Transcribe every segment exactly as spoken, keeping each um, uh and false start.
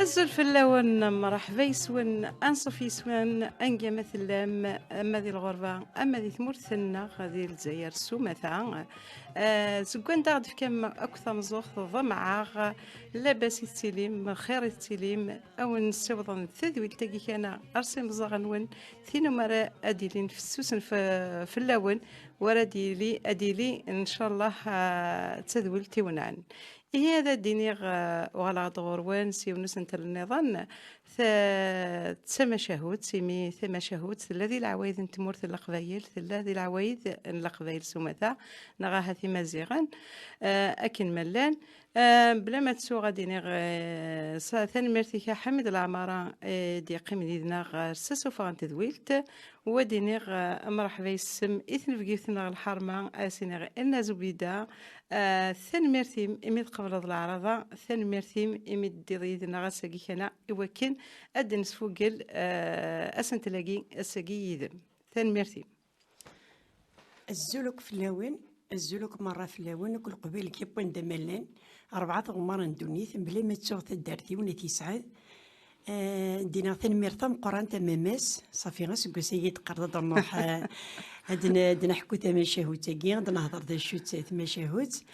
Azul fell-awen, mṛeḥba yes-wen, anṣuf yes-wen, anga ma tellam, ama di lɣerba, ama di tmurt-nneɣ, di Lezzayer s umata. Eh, seg wanda aɣ-d-tefkam akk tameẓẓuɣt, ḍemɛeɣ, labas i tettilim, xir i tettilim, a wen-nessiwḍen tadwilt-agi kan ar s imẓaɣ-nwen, tin umi ara ad ilin fessusen f-, fell-awen, u ara d-yili, ad yili, ncallah, ah, d tadwilt iwenɛen. Ihi ad d-iniɣ, eh, uɣaleɣ-d ɣur-wen s yiwen usentel nniḍen, ta-, d tamacahut, imi tamacahut tella di leɛwayed n tmurt n Leqbayel, tella di leɛwayed n Leqbayel s umata, neɣ ahat Imaziɣen, eh, akken ma llan. Eh, bla ma ttuɣ ad d-iniɣ, eh, sa-, tanemmirt-ik a Ḥamid Laɛmara, eh, d-yeqqimen yid-neɣ, eh, s asuffeɣ n tedwilt, u ad d-iniɣ, eh, mṛeḥba yes-m i tnebgiwt-nneɣ lḥerma, a s-iniɣ Elna Zubida, eh, tanemmirt-im imi tqebleḍ leɛraḍa, tanemmirt-im imi d-teddiḍ yid-neɣ ass-agi kana i wakken ad d-nesfugel, eh, asentel-agi ass-agi yid-m. Tanemmirt-im. Azul akk fell-awen, azul akk merra fell-awen, akk Leqbayel n Kipwin d Amallan, rebɛa tɣemmar n ddunit, mebla ma ttuɣ taddart-iw n At Yesɛad. Eh, d-iniɣ tanemmirt tameqqrant a Mamas, ṣafi aseggas-agi d-qqareḍ ad nruḥ, eh, ad n-, ad neḥku tamacahut-agi, ad nehder d acu-tt tmacahut.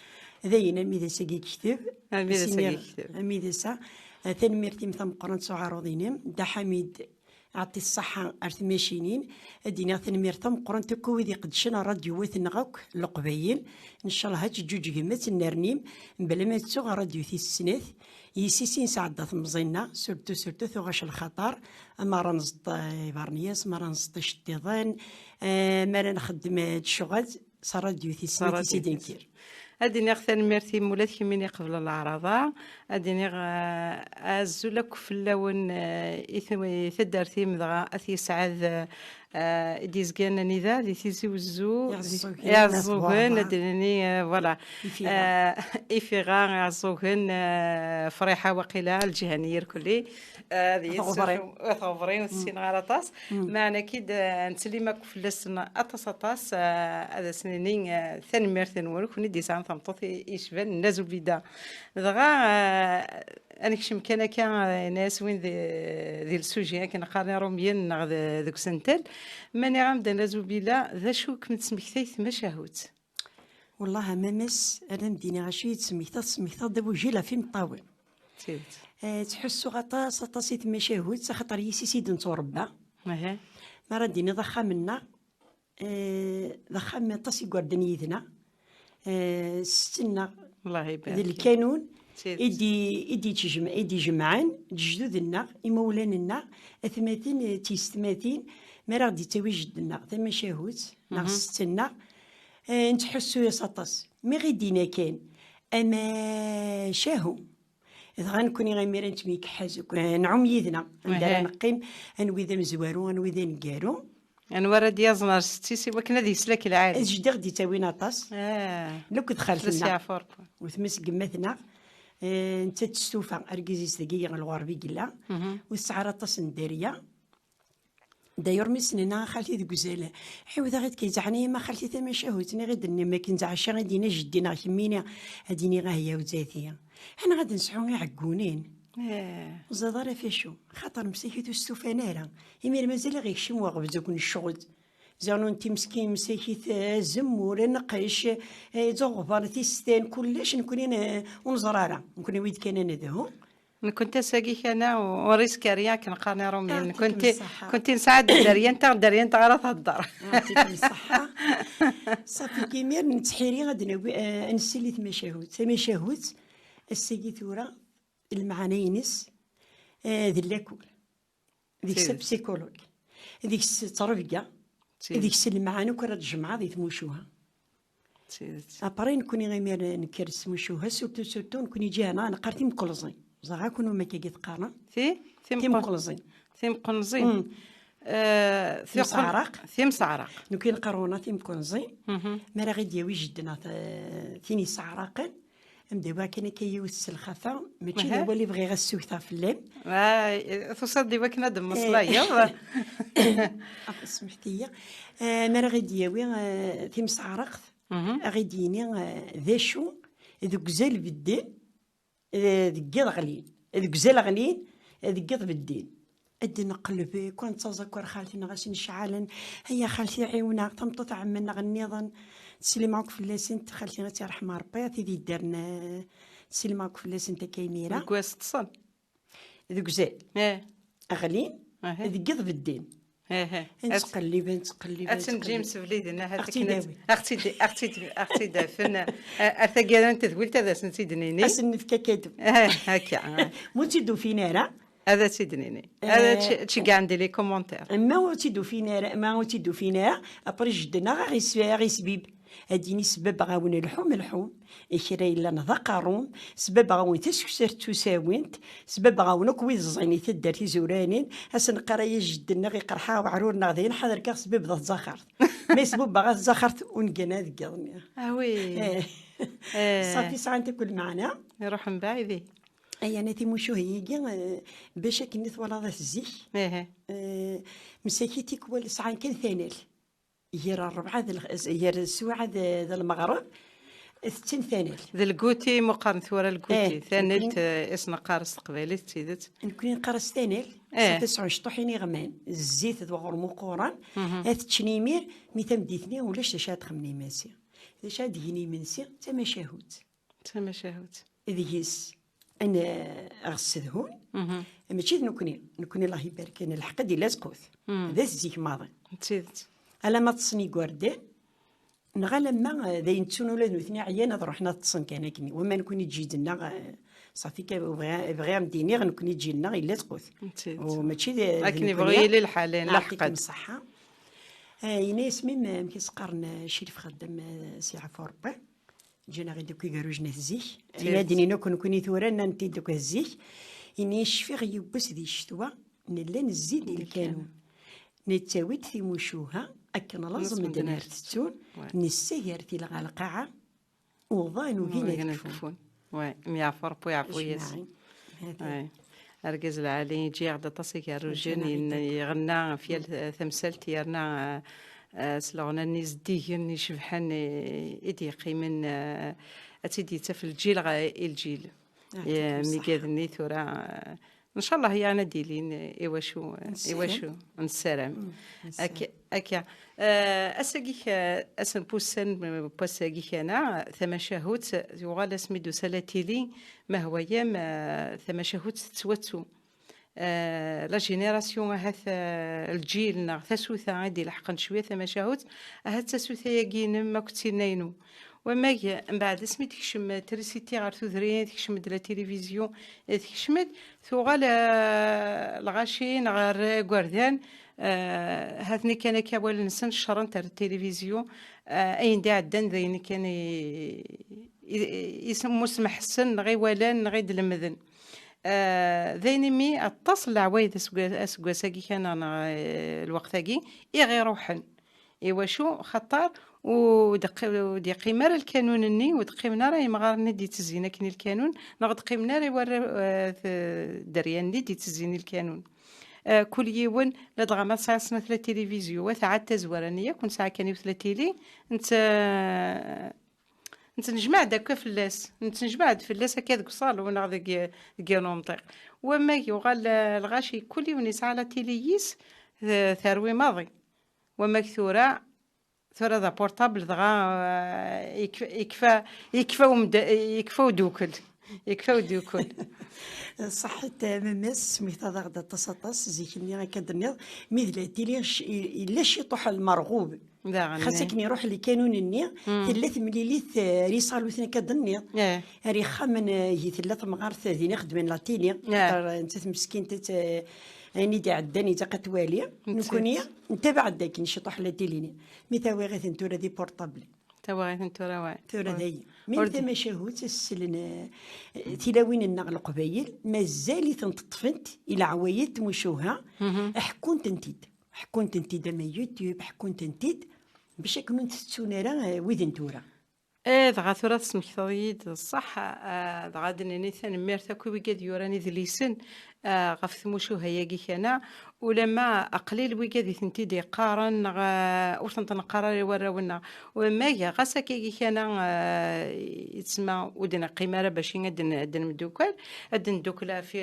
Dayen, armi d ass-agi yekteb. Armi d ass-agi As-iniɣ, yekteb. Armi d ass-a, eh, tanemmirt-im tameqqrant s uɛaruḍ-inem, Dda Ḥamid, Ɛṭi ṣṣeḥḥa ar tmacinin, ad d-iniɣ tanemmirt tameqqrant akk i wid iqeddcen ṛṛadyu-wat-nneɣ akk, Leqbayel. Ncallah ad teǧǧuǧgem, ad tennernim, mebla ma ttuɣ ṛṛadyu tis snat. Yis-s i nesɛedda temẓi-nneɣ, surtout, surtout tuɣac lxaṭer, ama ara neẓḍ, eh, ibernyas, ama ara neẓḍ iceṭṭiḍen, eh, ama ara nxeddem, eh, lecɣal, s ṛṛadyu tis snat i s-id-nekker. Ad d-iniɣ tanemmirt-im ula d kemmini iqeblen leɛraḍa. Ad d-iniɣ, eh, azul akk fell-awen, eh, i t-, i taddart-im dɣa At Yesɛad, eh, i d-yezgan anida di Tizi Wezzu, di Iɛeẓẓugen, Iɛeẓẓugen, Iɛeẓẓugen, ad d-nini, eh, voilà. Ifiɣa. Eh, Ifiɣa, Iɛeẓẓugen, eh, Friḥa waqila, lǧiha-nni irkelli. Eh, ad At Ɣebri. At Ɣebri, ur ssineɣ ara aṭas. Meɛna akid, eh, nettsellim akk fell-asen aṭas, aṭas, eh, ad asen-nini, eh, tanemmirt-nwen, kenwi d-yesɛan tameṭṭut i, yecban Nna Zubida. Dɣa, eh, ad nekcem kan akka, eh, yenna-yas win di, di le sujet, akken qqaren Iṛumyen neɣ de-, deg usentel. Ma nniɣ-am-d a Nna Zubida, d acu i kem-d-tesmektay tmacahut? Wellah a Mamas, ad am-d-iniɣ acu i d-tesmektaḍ, tesmektaḍ-d abujil ɣef imeṭṭawen. D tidet. Eh, ttḥussuɣ aṭas, aṭas i tmacahut, axaṭer yis-s i d-netturebba. Aha. Mi ara d-tiniḍ axxam-nneɣ, eh, d axxam aṭas igerdan yid-neɣ, eh, ssett-nneɣ, Allah ibarik, d lkanun, d tidet, i d-, i d-ittjem-, i d-ijemɛen lejdud-nneɣ, imawlan-nneɣ, atmaten, eh, d tiyessetmatin, mi ara ɣ-d-ittawi jeddi-nneɣ tamacahut, neɣ, mhm, ssett-nneɣ, eh, nettḥussu-yas aṭas. Mi ɣ-id-yenna kan, amacahu. Dɣa nekkni imir nettemyekḥaz akk, eh, nɛum yid-neɣ. Anda ara, aha, neqqim, anwi d amezwaru, anwi d aneggaru. Anwa ara d-yaẓen ar sett-is i wakken ad yeslak lɛali. Ad jeddi ɣ-d-ittawin aṭas. Ah. Nekk d xalti-nneɣ. Yeɛfu Ṛebbi. Wetma-s n yemma-tneɣ, eh, nettat testufa, argaz-is dagi lɣerb i yella. Mhm. Ur tesɛi ara aṭas n dderya. D'ailleurs, mi s-nenna a xalti deg uzal, ɛiwdeɣ-d kan, yeɛni ma xalti tamacahut, nniɣ-d-nni, ma akken d ɛaca i d-yenna jeddi neɣ kemmini, ad d-iniɣ ah ya wzati. Anaɣ ad nesɛu iɛeggunen. Eh. Ur ẓriɣ ara f acu, xaṭer msakit ur stufan ara. Imir mazal ad ɣ-ikcem uɣebzug n ccɣel. Ziɣen nutenti meskin msakit, eh, azemmur, aneqqec, eh, iẓuɣban, tistan, kullec, nekkni, eh, ur neẓri ara. Nekkni wid kan ad nedhu. Nekkenti ass-agi kan, ur risque rien, akken qqaren Iṛumyen. Nekkenti, nekkenti nesɛa-d dderya-nteɣ, dderya-nteɣ ara thedder. Yeɛṭikem ṣṣeḥḥa. Ṣafi, imir nettḥiri ad nawi, eh, ad nessili tamacahut. Tamacahut, ass-agi tura, lmeɛna-ines, eh, d llakur. Deg-s apsikulug. Deg-s ttrebga. Deg-s lmeɛna akk ara d-tjemɛeḍ di tmucuha. Après, nekkni imir nekker s tmucuha, surtout, surtout, nekkni ǧiha-nneɣ neqqar timkelẓin. Ẓriɣ akk numa akka i teqqarem. Ti? Timqu-, timkelẓin. Timqenẓin. Mm. Eh, timseɛraq. Timseɛraq. Nekkni neqqar ɣur-neɣ timkelẓin. Mhm. Mi ara ɣ-id-yawi jeddi-nneɣ ta-, tin yesseɛraqen, am d-awiɣ kan akka yiwet s lxafa, mačči d awal i bɣiɣ ad ssugteɣ fell-am. Ah, tusiḍ-d i wakken ad d-temmeslayeḍ. Smeḥt-iyi. Eh, mi ara ɣ-id-yawi, eh, timseɛraqt, mhm, a ɣ-id-yini, eh, d acu deg uzal bedden, eh, deg yiḍ ɣlin, deg uzal ɣlin, deg yiḍ beddin. Ad d-neqleb, eh, kwan d taẓakkur xalti-nneɣ asen cɛalen. Aya xalti ɛiwneɣ, tameṭṭut ɛemmen-nneɣ nniḍen. Teslim akk fell-asent, xalti ad tt-yerḥem Rebbi, tid yeddren, eh, teslim akk fell-asent akka imir-a. Deg wass ṭṭsen. Deg uzal. Eh. Ɣlin, eh, deg yiḍ beddin. Eh, eh. Ad nettqellib, ad nettqellib, ad ad tt-neǧǧ nettqellib. Imsefliden, ahat akken ad, aɣ-tt-id-afen. Ar taggara n tedwilt ad asen-tt-id-nini. Ad sen-nefk akadu. Eh, akka. Ma ur tt-id-ufin ara. Ad tt-id-nini. Eh. Ad tt-, ttceggɛen di les commentaires. Ma ur tt-id-ufin ara, ma ur tt-id-ufin ara, après jedden-nneɣ a ɣ-is-, a ɣ-isbib. Ad d-yini sbabbeɣ-awen lḥum, lḥum, i kra yellan d aqerrum, sbabbeɣ-awen taseksart d tusawint, sbabbeɣ-awen akk wid ẓẓayen i taddart izuranen, ad sen-qqar ay ajedden-nneɣ iqerḥ-aɣ weɛrur-nneɣ dayen ḥader-k aɣ-sbibbeḍ tzaxart. Ma yesbubbeɣ-aɣ tzaxart ur neggan ara deg yiḍ-nni. Ah oui. Eh. Eh. Ṣafi sɛant akk lmeɛna. Iruḥen baɛid. Ay ana timucuha-agi, eh, bac akken i twalaḍ at zik. Eh. Eh, msaki tikwal sɛan kan tanal. Gar ṛṛebɛa d lx-, gar sswaɛa d, d lmeɣreb, tetten tanalt. D lguti, ma qqaren tura lguti. Eh, tanalt, nekkni eh, i s-neqqar s teqbaylit, d tidet. Nekkni neqqar-as tanalt, eh, s tesɛun cṭuḥin iɣman, zzit d uɣrum uquran, mhm, ad t-ččen imir, mi tameddit-nni ulac d acu ad xemmen imensi. D acu ad gen imensi? D tamacahut. D tamacahut. Deg-s, ad n-, ad ɣ-ssedhun. Mhm. Mačči d nekkni. Nekkni, Allah ibarek, lḥeqq ad yili azqut. Mhm. D at zik maḍi. D tidet. Alamma ṭṭsen igerdan, neɣ alamma, eh, d ayen ttun ula d nutni ɛyan, ad ruḥen ad ṭṭsen kan akken. Wama nekkni ǧǧid-nneɣ, eh, ṣafi kan, bɣiɣ, bɣiɣ ad m-d-iniɣ, nekkni ǧǧid-nneɣ yella azqut. D tidet. U mačči d, d akken yebɣu nekkni. Yili lḥal, eh, yeɛṭikem lḥeqq. Ṣṣeḥḥa. Eh, yenna-yas mim, eh, amek i s-qqaren, eh, Cirif Xeddam, eh, s yeɛfu Rebbi. Ǧǧan-aɣ-id akk igerrujen at zik. Tidet. Ayen ad d-nini akk nekkni tura, nnan-t-id akk at zik. Ini cfiɣ yiwwas di ccetwa, nella nezzi-d i lkanun. Nettawi-d timucuha, akken laẓ medden ar tettun, ouais, nessager tila ɣer lqaɛa, uḍan ugin ad kfun. Ouais, myaɛfu Rebbi uɛfu-yas. Ajmaɛin. Hati. Ouais. Argaz lɛali, iǧǧa-yaɣ-d aṭas igerrujen, yen-, yeɣna ɣef yal, mm, tamsalt, yerna, eh, eh, s leɣna-nni zeddigen, icebḥen, eh, i d-yeqqimen, eh, ad tt-id-yettaf lǧil ɣer i lǧil. Ah, eh, tikem ṣṣeḥḥa. Migad-nni tura, eh, ncallah, yeɛni ad d-ilin, eh, i wacu, eh, i wacu nessaram. Mm, nessaram. Akka, akka. Eh, ass-agi, eh, ass n wussan, eh, n wass-agi kana, tamacahut, tuɣal asmi d-tusa la tili, ma hwa yam, eh, tamacahut tettwattu. Eh, la génération ahat, eh, lǧil neɣ tasuta i d-ileḥqen cwiya tamacahut, ahat tasuta-agi-inem akked tinna-inu. Wamag, mbeɛd asmi d-tekcem trisiti ɣer tudrin, tekcem-d la télévision, eh, tekcem-d, tuɣal, eh, lɣaci neɣ ar igerdan, eh, hatni kan akka awal-nsen ccrent ar tilivizyu, eh, ayen d-iɛeddan d ayen kan i, i, i, i musmeḥsen neɣ i walan neɣ i d-lemden. Eh, d ayen imi aṭas n leɛwayed asegga-, aseggas-agi kan neɣ, eh, lweqt-agi i ɣ-iruḥen. Iwacu? Xaṭer ur d-, ur d-yeqqim ara lkanun-nni, ur d-qqimen ara yimɣaren i d-ittezzin akken i lkanun, neɣ ur d-qqimen ara i warraw, eh, t-, dderya-nni i d-ittezzin i lkanun. Eh, kul yiwen, ladɣa ma tesɛa snat la tilivizyu, wa tɛad tazwara-nni yakk, nesɛa kan yiwet la tili, netta, nettnejmaɛ-d akka fell-as, nettnejmaɛ-d fell-as akka deg uṣalu neɣ deg, deg yiwen umṭiq. Wamma yuɣal, eh, lɣaci, kul yiwen yesɛa la tili-yis, eh, terwi maḍi. Wamma tura, tura d aportable, dɣa, eh, yekf-, yekfa, yekfa umd-, yekfa udukkel. Yekfa udukkel. Ṣaḥit, eh, memmi-s, smektaḍ-aɣ-d aṭas, aṭas, zik-nni akka d-tenniḍ, mi d la tili c-, i-, yella ciṭuḥ lmerɣub. Daɣen, xas akken iruḥ lkanun-nni, mm, tella temlilit, eh, ar iṣaluten akka d-tenniḍ. Eh. Ar ixxamen, eh, i tella temɣart din ixeddmen la tili. Eh. Xaṭer, eh, nettat meskint, eh, ayen i d-iɛeddan ilaq ad twali. Nekkni ntabaɛ-d akken ciṭuḥ la tili-nni. Mi tawiɣ-iten tura di portable. Tawaɣit n tura, wa. Tura dayi. Mi tamacahut, sslen, eh, tilawin-nneɣ Leqbayel, mazal-itent ṭṭfent i leɛwayed tmucuha, mhm, ḥekkun-tent-id. Ḥekkun-tent-id ama YouTube, ḥekkun-tent-id, bac akken ur tettun ara, eh, wid n tura. Eh, dɣa tura tesmektaḍ-iyi-d, d ṣṣeḥ. Ah, dɣa ad d-nini tanemmirt akk i wigad yuran idlisen, ah, ɣef tmucuha-agi kana, ulamma aqlil wigad i tent-id-iqqaren, neɣ, ah, ur tent-neqqar ara i warraw-nneɣ. Ma ɣas akkagi kana, ah, yettma ur d-neqqim ara bac ad d-n-, ad d-nemdukkal, ad d-neddukel ɣef,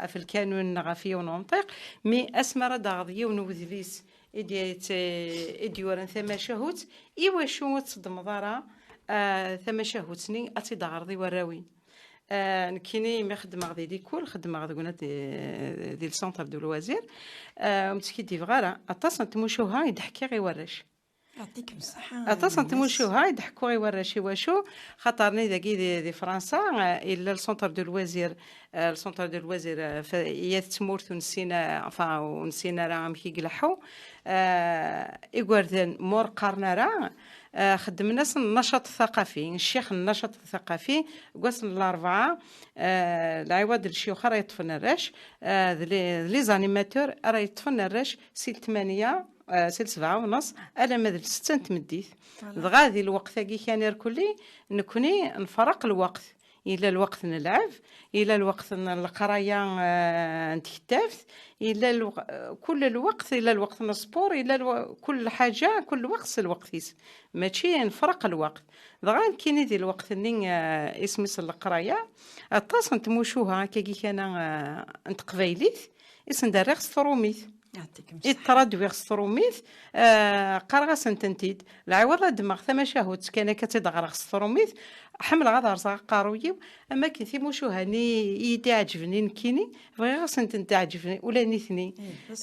ɣef lkanun neɣ ɣef yiwen umṭiq, mi asmi ara d-taɣeḍ yiwen n wedlis i d-, i d-yuran tamacahut, i wacu ur txeddmeḍ ara, ah, tamacahut-nni ad tt-id-teɣreḍ i warraw-im? Ah, nekkini mi xeddmeɣ di likul, xeddmeɣ deg una di, di le centre de loisirs, ah, ur mskiddibeɣ ara, aṭas n tmucuha i d-ḥkiɣ i warrac. Aṭas n tmucuha i d-ḥkuɣ i warrac. I wacu? Xaṭer-nni dagi di, di Fransa, ah, illa le centre de loisirs, ah, le centre de loisirs, ah, f-, i at tmurt ur nessin, ah, enfin, ur nessin ara amek i ileḥḥu. Ah, igerdan ma ur qqaren ara, ah, xeddmen-asen nnacaṭ ثقافي, ccix n nnacaṭ ثقافي, deg wass n larebɛa, ah, lɛiwad n lecyux ara yeṭṭfen arrac, ah, d les, d les animateurs ara yeṭṭfen arrac si tmanya, ah, si sebɛa u nneṣ alamma d ssetta n tmeddit. Dɣa di lweqt-agi kan irkelli, nekni nferreq lweqt. Yella lweqt n lɛeb, yella lweqt n leqraya, eh, n tektabt, yella lwe-, kul lweqt, yella lweqt n ṣṣpur, yella lwe-, kul ḥaǧa, kul lweqt s lweqt-is. Mačči nefreq lweqt. Dɣa nekkini di lweqt-nni, eh, isem-is n leqraya, aṭas n tmucuha akkagi kana, eh, n teqbaylit, i sen-d-rriɣ s trumit. I ṭradwiɣ s trumit, eh, qqareɣ-asen-tent-id. Lɛiwad ad ddmeɣ tamacahut kan akka ad tt-id-ɣreɣ s trumit, ḥemmleɣ ad rẓeɣ aqerruy-iw, am akken timucuha-nni i yi-d-iɛeǧben i nekkini, bɣiɣ ad sen-tent-ɛeǧben ula i nitni.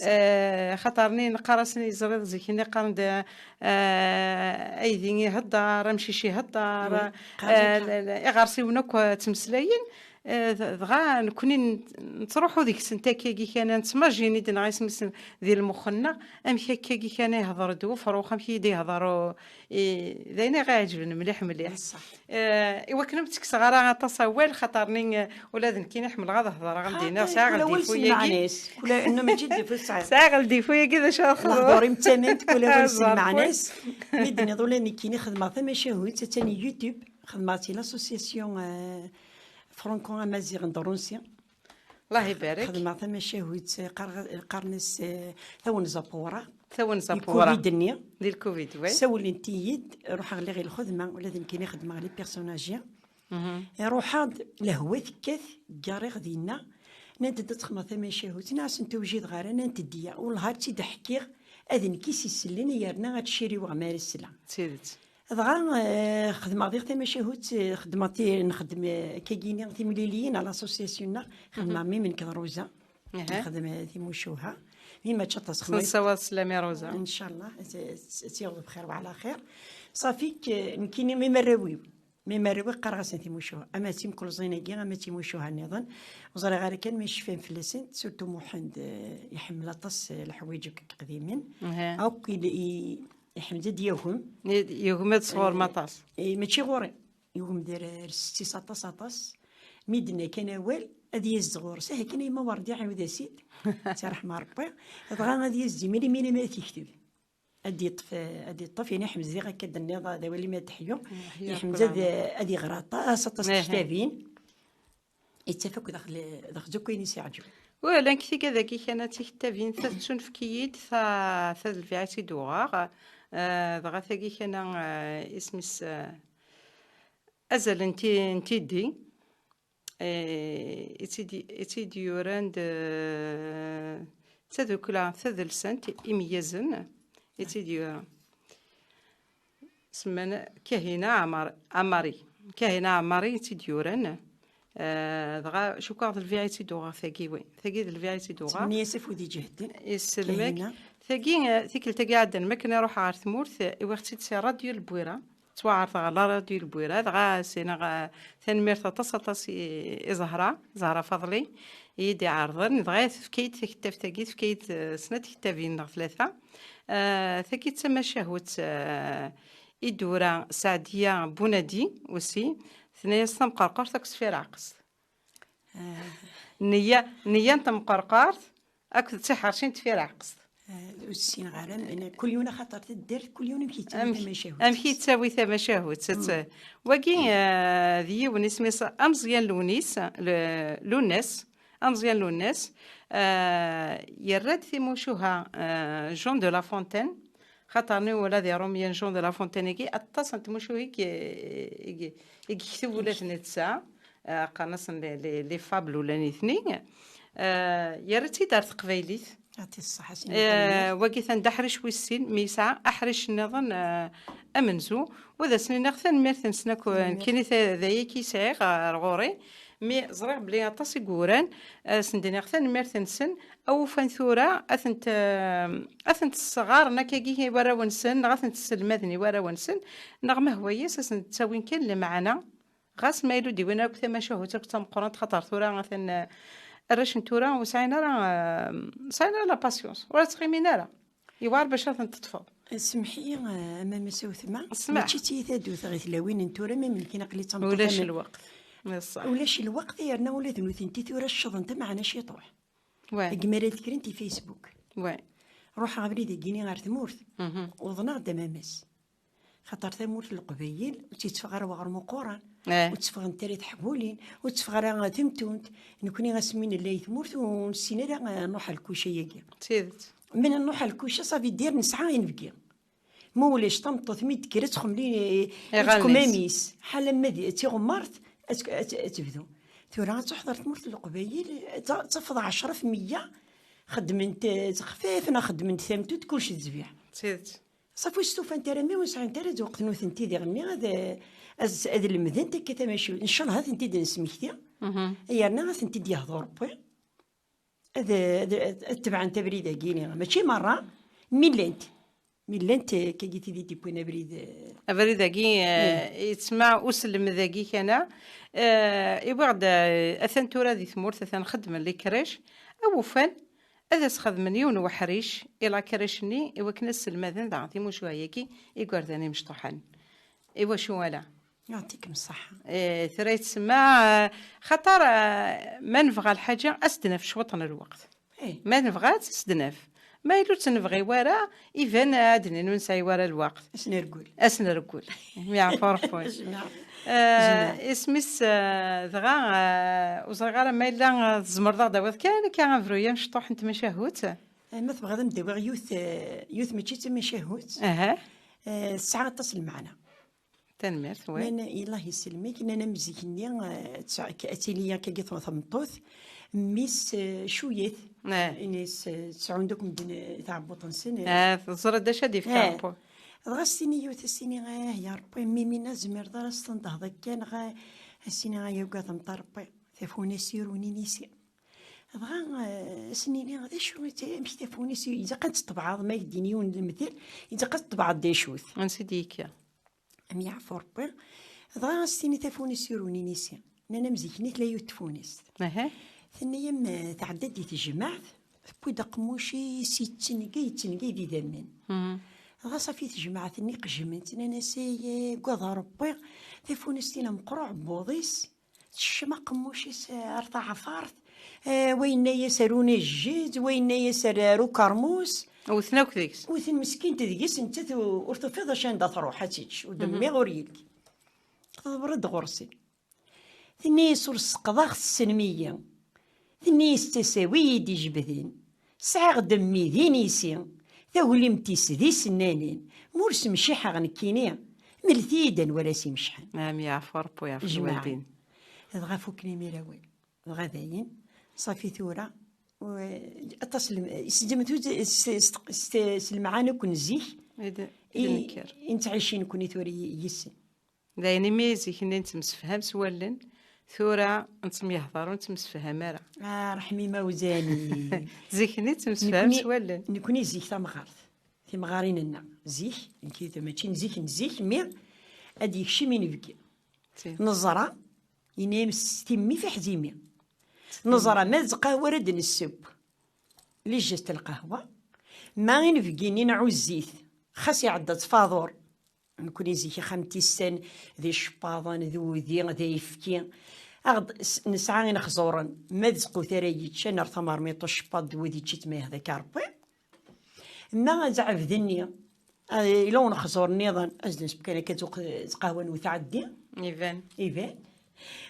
Eh, xaṭer-nni neqqar-asen, i ẓriɣ zik-nni qqaren-d, eh, aydi ihedder, amcic ihedder, eh, la, la, iɣersiwen akk, eh, ttmeslayen. Eh, d-, dɣa nekkni n-, nettruḥu deg-sent akkagi kan, nettmajini-d neɣ isem-is di lmux-nneɣ, amek akkagi kan ihder-d wefrux, amek i d-ihder u-, i, d ayen i ɣ-iɛeǧben mliḥ, mliḥ. Eh, i wakken ur m-ttekkseɣ ara aṭas awal, xaṭer-nni, eh, ula d nekkini ḥemmleɣ ad hedreɣ, am d-iniɣ, sɛiɣ ldifu-yagi. Sɛiɣ ldifu-yagi, d acu ara xedmeɣ? Lehdur-im d tamant, kul awal s lmeɛna-s. Mi d-tenniḍ ula d nekkini xedmeɣ tamacahut, attan i YouTube, xedmeɣ-tt i l'association, eh, Franco-Amaziɣ n Dṛunsi. Allah ibarek. Xedmeɣ tamacahut, qqar-, qqaren-as, eh, tawenza n Wewraɣ. Tawenza n Wewraɣ. Covid-nni. Di lcovid, oui. Sawlent-iyi-d, ruḥeɣ lliɣ i lxedma, ula d nekkini xedmeɣ les personnages. Ruḥeɣ-d, lehwa tekkat, ggareɣ dinna. Nnant-d ad xedmeɣ tamacahut, nniɣ-asent ur wjideɣ ara, nnant-d iya. Wellah ar tt-id-ḥkiɣ, ad nekk i s-isellen, yerna ad tt-ciriweɣ mi ara sla. D tidet. Dɣa, eh, xedmeɣ diɣ tamacahut, eh, xedmeɣ ti-, nxeddem, eh, akkagini timliliyin à l'association-nneɣ, xedmeɣ mi nekk d Rosa, nxeddem, eh, timucuha, mi mačči aṭas xedmeɣ. Nessawaḍ sslam i Rosa. Ncallah, ad, ad, ad tt-yaweḍ bxir wa ɛla xir. Ṣafi, k-, nekkini mi marraw-iw, mi marraw-iw qqareɣ-asen timucuha, ama d timkelẓin-agi, ama d timucuha nniḍen. Ur ẓriɣ ara kan ma cfan fell-asen, surtout Muḥend, eh, iḥemmel aṭas, eh, leḥwayeǧ akk iqdimen. Akk i, i, Iḥmed ad yagem. Yagem ad sɣur maṭas. Eh, mačči ɣur-i. Yagem d ar-, ar setti-s aṭas, aṭas. Mi d-tenna kan awal, ad yas-d ɣur-s. Aha kan a yemma Werdiya, ɛiwed-as-id. Ttaraḥma Rebbi. Dɣa ad yas-d imir, imir, imir ad t-yekteb. Ad yeṭṭef, ad yeṭṭef, yani Ḥmed diɣ akka d-tenniḍ, d awal imi ad teḥyu. Ḥmed ad, ad yeɣra aṭas, aṭas tektabin. Yettaf akk daxel, daxel akk ayen i s-iɛǧeb. Wala, nekk tigad-agi kan ad tiktabin, ta tettunefk-iyi-d, ta, ta d lbiɛ i tt-id-uɣeɣ. Eh, dɣa tagi kan, eh, isem-is, eh, azal n ti-, n tiddi, eh, i tt-id-, i tt-id-yuran d, eh, d tadukla tadelsant imeyyazen, i tt-id-yuran. Semman Kahina Ɛmar-, Ɛmari. Kahina Ɛmari i tt-id-yuran. Eh, dɣa cukkeɣ d lbiɛ i tt-id-uɣeɣ tagi, wi. Tagi d lbiɛ i tt-id-uɣeɣ. Tmenni-as afud iǧehden. Isellem-ak. Kahina. Tagi, eh, tikkelt-agi iɛeddan, mi akken i ruḥeɣ ɣer tmurt, eh, i waɣ-tt-id si Radio Lbwira. Ttwaɛerḍeɣ ɣer la Radio Lbwira, dɣa s-iniɣ, eh, tanemmirt aṭas, aṭas i, i Zahra, Zahra Faḍli, i yi-d-iɛerḍen. Dɣa tefka-yi-d taktabt-agi, tefka-yi-d, eh, snat tektabin neɣ tlata. Eh, tagi d tamacahut, eh, i d-tura Saɛdiya Bunadi, aussi, tenna-yas tamqerqurt akked tfirɛeqst. Nniya, nniya n temqerqurt akked tiḥerci n tfirɛeqst. Ur ssineɣ ara, kul yiwen axaṭer taddart, kul yiwen amek yettawi tamacahut. Amek yettawi tamacahut. Wagi, eh, d yiwen isem-is Ameẓyan Lewnis, le-, Lunas, Ameẓyan Lunas, eh, yerra-d timucuha, eh, Jean de La Fontaine, xaṭer ni ula d Irumyen Jean de La Fontaine-agi, aṭas n tmucuha i g-, i g-, i yekteb ula d netta, eh, qqaren-asen les, les, les fables ula nitni, eh, yerra-tt-id ar teqbaylit. Yɛṭi ṣṣeḥḥa, sin. Eh, wagi atan d aḥric wis sin, mi yesɛa aḥric nniḍen, eh, amenzu, u ad asen-iniɣ tanemmirt-nsen akk, nekkini ta-, d ayagi i sɛiɣ, eh, ar ɣur-i, mi ẓriɣ belli aṭas i yuran, eh, ad sen-d-iniɣ tanemmirt-nsen, a ufan tura, ad tent, eh, ad tent-sseɣaren akkagi i warraw-nsen, neɣ ad tent-sselmaden i warraw-nsen, neɣ ma hwa-yas, ad sen-d-ttawin kan lmeɛna, ɣas ma yella ur d-wwin akk tamacahut akk d tameqqrant, xaṭer tura atan, eh, arrac n tura ur sɛin ara, eh, ur sɛin ara la patience, ur ttɣimin ara. Yewɛer bac ad ten-teṭṭfeḍ. Semmeḥ-iyi, eh, a Mama Sawtma, mačči d tiyita d-wteɣ i tlawin n tura, mi nekkini aql-i d tameṭṭut. Ulac lweqt. Ulac lweqt, yerna ula d nutenti tura ccḍent, meɛna ciṭuḥ. Deg mi ara d-kkrent i Facebook. Ruḥeɣ abrid-agi-ni ɣer tmurt. Uḍneɣ-d a Mama-s. Xaṭer tamurt n Leqbayel ur tt-yetteffeɣ ara weɣrum uquran, ur tteffɣent ara teḥbulin, ur tteffeɣ ara temtunt. Nekkni asmi nella i tmurt ur nessin ara, eh, nruḥ ar lkuca-agi. D tidet. Mi nruḥ ar lkuca, ça veut dire nesɛa inebgi. Ma ulac tameṭṭut, mi d-tekker ad txemmel i, i tqemam-is, ḥala ma d tiɣemmart ad, ad, ad tebdu. Tura ad truḥeḍ ar tmurt n Leqbayel, ad ta-, ad tafeḍ ɛecra fi meyya xeddment, eh, xfaf, neɣ xeddment tamtunt, kullec d zzbiḥ. D tidet. Ṣafi ur stufant ara, mi ur sɛint ara lweqt nutenti diɣenni ad, ad, ad lemdent akka tamacahut. Ncallah ad tent-id-nesmekti, yerna ad tent-id-yehdu Rebbi. Ad, ad, ad tebɛent abrid-agi-ni. Mačči merra, mi llant. Mi llant, eh, akkagi tid i d-yewwin abrid, eh. Abrid-agi, eh, yettma uselmed-agi kana. Eh, iwwiɣ-d, eh, atan tura di tmurt, atan xeddmen les crèches. Awufan, ad as-xedmen yiwen weḥric i la crèche-nni, i wakken ad sselmaden daɣen timucuha-agi i igerdan imecṭuḥen. I wacu ala? Yɛṭikem ṣṣeḥḥa. Eh, tura yettsemma, eh, xaṭer, eh, ma nebɣa lḥaǧa, ad s-d-naf cwiṭ n lweqt. Ma nebɣa-tt, ad s-d-naf. Ma yella ur tt-nebɣi wara, iban ad d-nini ur nesɛi wara lweqt. Ad s-nergul. Ad s-nergul. Mi yeɛfu Rebbi. Eh, isem-is, eh, dɣa, eh, ur ẓriɣ ara ma yella, eh, tzemreḍ ad ɣ-d-tawiḍ kan akka abruy amecṭuḥ n tmacahut. Eh, ma tebɣiḍ ad m-d-awiɣ yiwet, eh, yiwet mačči d tamacahut. Aha. Eh, tesɛa aṭas n lmeɛna. Tanemmirt, oui. Nnan, Allah yesselmek, nnan am zik-nni, eh, ad tili akkagi tmeṭṭut, mmi-s, eh, cuyet. Ini-s, eh, ttɛuwun-d akk medden, eh, taɛebbuḍt-nsen, eh. Ah, teẓriḍ d acu ad yefk Rebbi. Dɣa as-tini yiwet, as-tini, ah, ya Rebbi, mmi-m-in ur tezmireḍ ara ad s-tendehḍ akka, neɣ, ah, as-tini, ay agad n Rebbi, tafunast ur unin isi. Dɣa, eh, as-nini, d acu, amek tafunast, ilaq ad teṭṭebɛeḍ, ma ak-d-yini yiwen lemtel, ilaq ad teṭṭebɛeḍ d acu-t. Ansi d-yekka? Am yeɛfu Rebbi. Dɣa as-tini tafunast ur unin isi. Nnan am zik-nni tella yiwet tfunast. Tenna-yam, eh, tɛedda-d di tejmaɛt, tewwi-d aqemmuc-is yettengay, yettengay d idammen. Dɣa ṣafi tejmaɛt-nni qejment, nnan-as, ay, eh, agad Rebbi, tafunast-in meqqer uɛebbuḍ-is, tekcem aqemmuc-is, eh, ar taɛfart, eh, wa yenna-yas ar unajjed, wa yenna-yas ar, ar ukermus. Wten akk deg-s. Wten meskint deg-s, nettat u-, ur tufiḍ acu anda truḥ ad tečč, ur d-mmiɣ ur yelli. Teḍber-d ɣur-sen. Tenna-yas ur sseqḍaɣ tessnem-iyi. Tenna-yas d tasawi i d-ijebden. Sɛiɣ-d mmi d inisi, taglimt-is d isennanen, ma ur s-mciḥeɣ nekkini, mlet-iyi-d anwa ara s-imecḥen. Am yeɛfu Rebbi, yeɛfu lwaldin. Dɣa fukken imir awal. Dɣa dayen, ṣafi tura, u-, aṭas lem-, s, s, s, s, s lemɛani akk n zik i d-, i d-, i nekker, i nettɛici nekkni tura y-, yis-sen. Dayen, imi zik-nni nettemsefham s wallen, tura nettemyehḍar ur nettemsefham ara. Ah, ṛḥem imawzan-iw. Zik-nni nettemsefham s wallen. Nekkni zik tamɣart, timɣarin-nneɣ, zik, nekk mačči n zik, n zik, mi ad yekcem inebgi. Neẓra, yenna-yam s timmi fiḥzimi. Neẓra, ma d lqahwa ara d-nesseww, les gestes n lqahwa, ma inebgi-nni nɛuzz-it, xas iɛedda-tt faḍur. Nekkni zik axxam tissan d icebbaḍen, d udi, d ayefki. Aɣ-d s-, nesɛa inexẓuren, ma d zzqut ara yečč, ad nerr tamermiṭ ucebbaḍ d wudi yečč-it ma yehda-k Rebbi. Ma azeɛbed-nni, ah, yella unexẓur nniḍen, ad s-d-nesbeq kan akka tqahwa n utɛeddi. Iban. Iban.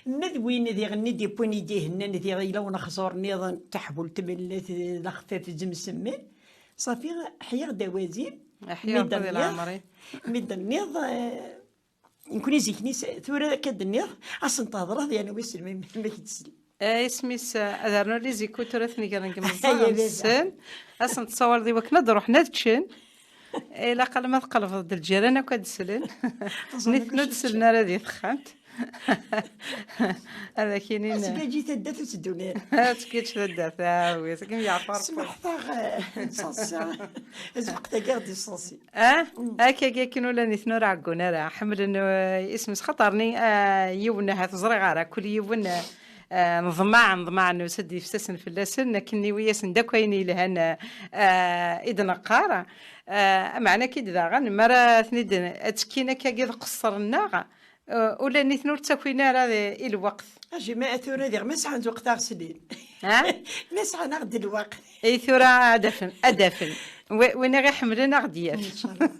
Ma d win diɣen i d-yewwin i d-ihennan diɣ yella unexẓur nniḍen, taḥbult mellat, d axfaf zemsemmen. Ṣafi, ḥyiɣ-d awazim. Ḥyiɣ-d di leɛmer-i. Mi d-tenniḍ, eh, Nekni zik-nni s-, tura akka d-nniɣ, ad sen-tehḍreḍ yerna wissen ma, ma k-d-sel. Eh, isem-is, eh, ad rnu les écouteurs tura ad ten-gren deg imeẓẓaɣen-nsen, ad sen-tessawaleḍ i wakken ad ruḥen ad ččen. Ilaq alamma tqelbeḍ-d lǧiran akk ad d-slen. Nitni ur d-sellen ara di texxamt. Ad ak-inin. Asgaǧi taddart ur teddun ara. Asgaǧ taddart, ah, wi, akken yeɛfer. Smeḥtaɣ, eh, nsassi. Azbeq-agi ɣ-d-iṣaṣi. Ah, akkagi akken ula nitni ur ɛeggun ara. Ḥemmlen, eh, isem-is xaṭer-nni, eh, yiwen ahat ẓriɣ ara, kul yiwen, eh, eh, neḍmeɛ, neḍmeɛ nusa-d ifsasen fell-asen, akken iwi-yasen-d akk ayen yelhan, eh, eh, i d-neqqar. Eh, meɛna-k-id daɣen, mi ara ten-id-, ad ttekkin akkagi d qeṣṣer-nneɣ, eh, ula nitni ur ttakin ara i lweqt. Ajima tura diɣ ma sɛan lweqt ad ɣ-slin. Ha? Ma sɛan-aɣ-d lweqt. I tura ad afen, ad afen. Wi-, win i ɣ-iḥemmlen ad ɣ-d-yaf. Inchallah.